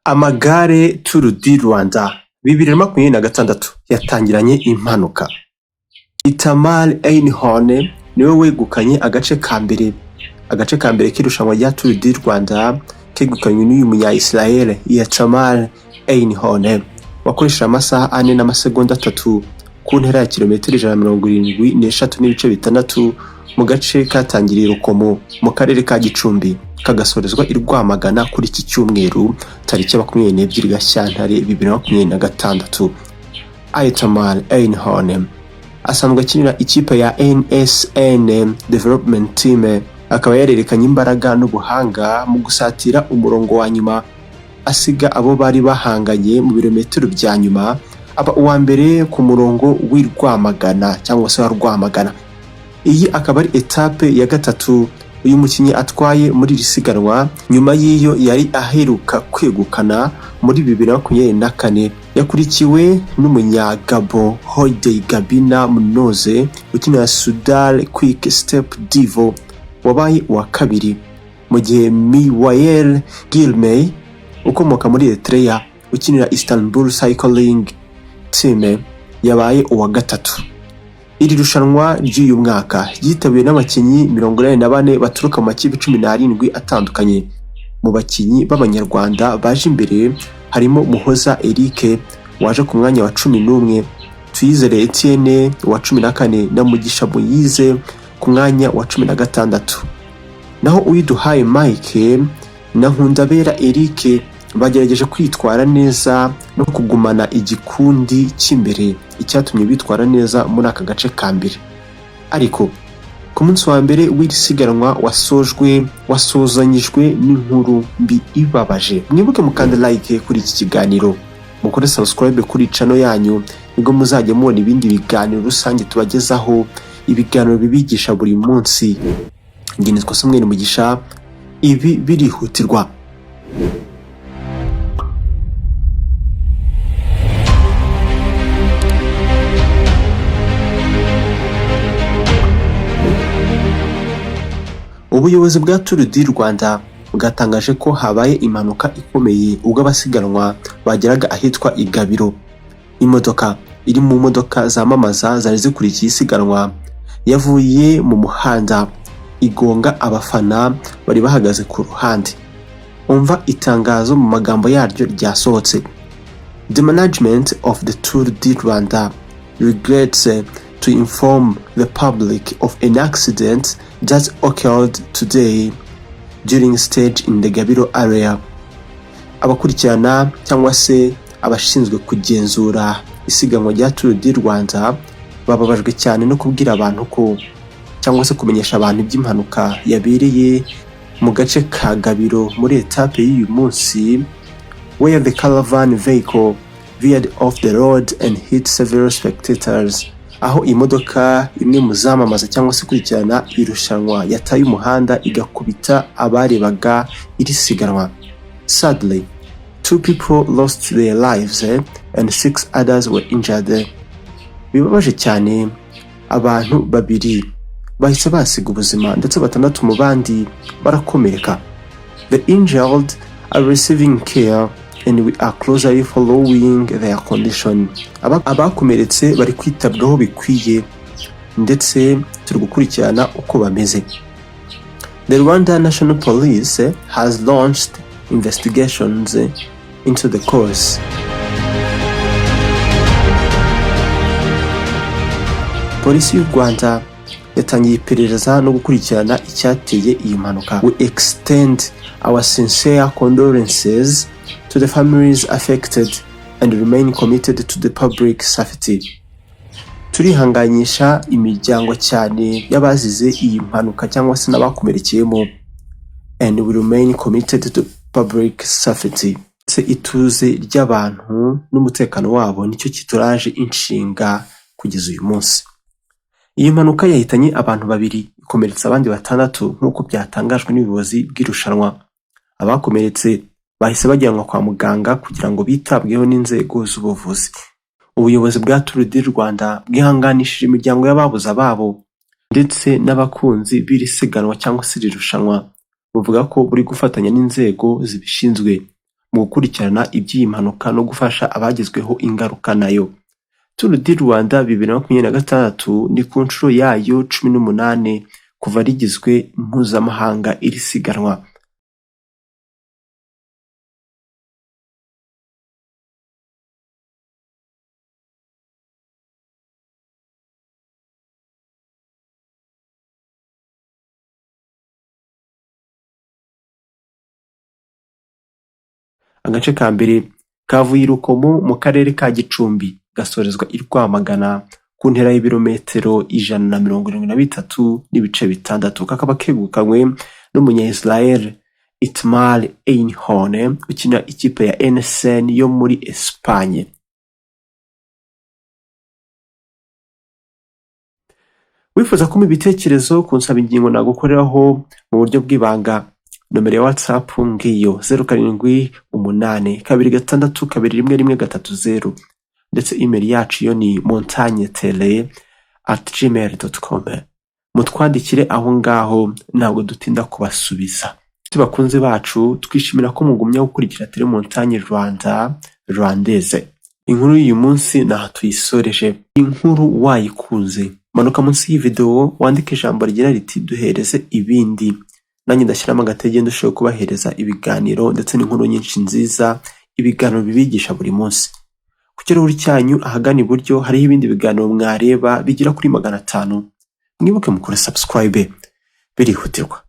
Amagare Tour du Rwanda 2026 yatangiranye impanuka. Itamar Einhorn niwe wegukanye agace ka mbere. Agace ka mbere k'irushanwa rya Tour du Rwanda kegukanywe n'uyu munya Israel Itamar Einhorn, wakoresheje amasaha 4 n'amasegonda 3 ku ntera ya kilometero 173.6 mu gace katangiriye Rukomo mu karere ka Gicumbi, kagasorezwa i Rwamagana kuri iki cyumweru tariki 22 Gashyantare 2026. Itamar Einhorn asanzwe akinira ikipe ya NSN Development Team, akaba yarerekanye imbaraga n'ubuhanga mu gusatira umurongo wa nyuma, asiga abo bari bahanganye mu birometero bya nyuma, aba uwa mbere ku murongo w'i Rwamagana cyangwa se wa Rwamagana. Iyi akaba ari etape ya gatatu uyu mukinnyi atwaye muri iri siganwa, nyuma y'iyo yari aheruka kwegukana muri 2024. Yakurikiwe n'umunyagabo Hodei Gabina Munoze ukinira Soudal Quick Step Devo wabaye uwa kabiri, mu gihe Miwael Girmay ukomoka muri Eritrea ukinira Istanbul Cycling Team yabaye uwa gatatu. Iri rushanwa ry'uyu mwaka ryitabiriwe n'abakinnyi 84 baturuka mu makipe 17 atandukanye. Mu bakinnyi b'Abanyarwanda baje imbere harimo Muhoza Eric waje ku mwanya wa 11, Tuyizere Etienne wa 14 na Mugisha Moise ku mwanya wa 16. Naho Uwiduhaye Mike na Nkundabera Eric bagerageje kwitwara neza no kugumana igikundi cy'imbere, icyatumye bitwara neza muri aka gace ka mbere. Ariko ku munsi wa mbere w'iri siganwa wasojwe wasozanyijwe n'inkuru mbi ibabaje. Mwibuke mukanda like kuri iki kiganiro, mukore subscribe kuri channel yanyu, nibwo muzajya mubona ibindi biganiro rusange tubagezaho, ibiganiro bibigisha buri munsi. Njye nitwa Samuel Mugisha, ibi birihutirwa. Ubuyobozi bwa Tour du Rwanda bwatangaje ko habaye impanuka ikomeye ubwo abasiganwa bageraga ahitwa Igabiro. Imodoka iri mu modoka zamamaza zari zikurikiye isiganwa yavuye mu muhanda igonga abafana bari bahagaze ku ruhande. Umva itangazo mu magambo yaryo ryasohotse: "The management of the Tour du Rwanda regrets to inform the public of an accident that occurred today during stage in the Gabiro area." Abakurikirana cyangwa se abashinzwe kugenzura isiganwa rya Tour du Rwanda bababajwe cyane no kubwira abantu ko, cyangwa se kumenyesha abantu iby'impanuka yabereye mu gace ka Gabiro muri etape y'uyu munsi, where the caravan vehicle veered off the road and hit several spectators, aho imodoka imwe mu zamamaza cyangwa se ikurikirana irushanwa yataye umuhanda igakubita abarebaga iri siganwa. Sadly, two people lost their lives and six others were injured. Bibabaje cyane, abantu babiri bahise basiga ubuzima ndetse batandatu mu bandi barakomereka. The injured are receiving care and we are closely following their condition. Abakomeretse bari kwitabwaho bikwiye ndetse turi gukurikirana uko bameze. The Rwanda National Police has launched investigations into the cause. Polisi y'u Rwanda yatangiye iperereza no gukurikirana icyateye iyi mpanuka. We extend our sincere condolences to the families affected and remain committed to the public safety. Turihanganisha imiryango cyane y'abazize iyi mpanuka cyangwa se n'abakomerekeyemo, and we remain committed to public safety. Se ituze ry'abantu n'umutekano wabo nicyo kituraje inshinga kugeza uyu munsi. Iyi mpanuka yahitanye abantu babiri, ikomeretsa abandi batandatu, nk'uko byatangajwe n'ubuyobozi bw'irushanwa. Abakomeretse bahise bajyanwa kwa muganga kugira ngo bitabweho n'inzego z'ubuvuzi. Ubuyobozi bwa Tour du Rwanda bwihanganishije imiryango y'ababuze ababo ndetse n'abakunzi b'iri siganwa cyangwa se iri rushanwa, buvuga ko buri gufatanya n'inzego zibishinzwe mu gukurikirana iby'iyi mpanuka no gufasha abagizweho ingaruka nayo. Tour du Rwanda 2026 ni ku nshuro yayo 18 kuva rigizwe mpuzamahanga iri siganwa. Agace ka mbere kavuye i Rukomo mu karere ka Gicumbi gasorezwa i Rwamagana ku ntera y'ibirometero 173.6, kakaba kegukanywe n'umunya Israel Itamar Einhorn ukina ikipe ya NSN yo muri Espagne. Wifuza kumpa ibitekerezo, kunsaba ingingo nagukoreraho mu buryo bw'ibanga, nomero ya WhatsApp ngiyo 0782 621 130, ndetse email yacu yo ni montagnetele@gmail.com. Mutwandikire aho ngaho, ntabwo dutinda kubasubiza. Bakunzi bacu, twishimira ko mugumya gukurikira Tele Montagne Rwanda Rwandeze. Inkuru y'uyu munsi naha tuyisoreje. Inkuru wayikunze, manuka munsi y'iyi video wandike ijambo rigira riti duhereze ibindi, nanjye ndashyiramo agatege ndusheho kubahereza ibiganiro ndetse n'inkuru nyinshi nziza, ibiganiro bibigisha buri munsi. Ku kirahuri cyanyu ahagana iburyo hariho ibindi biganiro mwareba bigera kuri 500. Mwibuke mukore subscribe, birihutirwa.